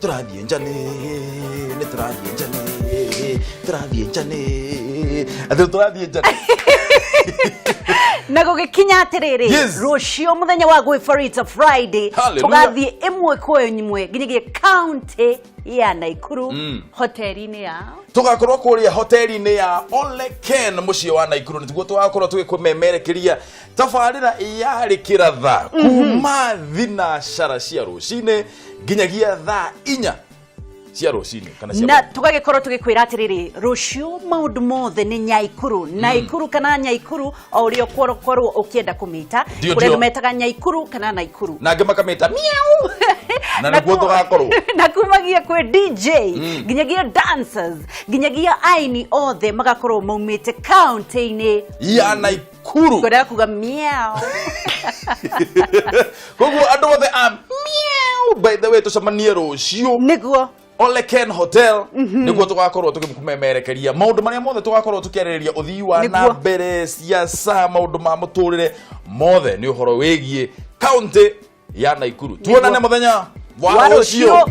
Tũrathiĩ njane, nĩ tũrathiĩ njane, tũrathiĩ njane, atĩ tũrathiĩ njane. Na gũgĩkinya atĩrĩrĩ, rũciũ mũthenya wa gwĩbarita Friday, Hallelujah. tũgathiĩ ĩmwe kwa ĩmwe nginyagia kaunti ya Naikuru, hoteli-inĩ ya Tũgakorwo kũrĩa hoteli-inĩ ya Ole Ken mũciĩ wa Naikuru, nĩguo tũgakorwo tũgĩkũmemerekeria tabarĩra yarĩ kĩratha kuma thinacara cia rũcinĩ nginyagia thaa 4 cia rũcinĩ kana cia Na tũgagĩkorwo tũgĩkwĩra atĩrĩrĩ, rũciũ maũndũ mothe nĩ Nyaikuru, Naikuru kana Nyaikuru, o ũrĩa ũkorwo ũkĩenda kũmĩta. Kũrĩ andũ metaga Nyaikuru kana Naikuru. Na angĩ makamĩta miau, na nĩguo tũgakorwo. Na kumagia kwĩ DJ nginyagia dancers, nginyagia aini othe magakorwo maumĩte kaunti-inĩ ya Naikuru. Ngwendaga kuga miau. Koguo andũ othe a miau, by the way, tũcemanie rũciũ. Nĩguo. Ole Ken Hotel nĩguo tũgakorwo tũkĩmemerekeria maũndũ marĩa mothe tũgakorwo tũkĩarĩrĩria, ũthii wa na mbere, siasa, maũndũ ma mũtũrĩre mothe nĩ ũhoro wĩgiĩ kaunti ya Naikuru. Tuonane mũthenya wa wa rũciũ. Rũciũ.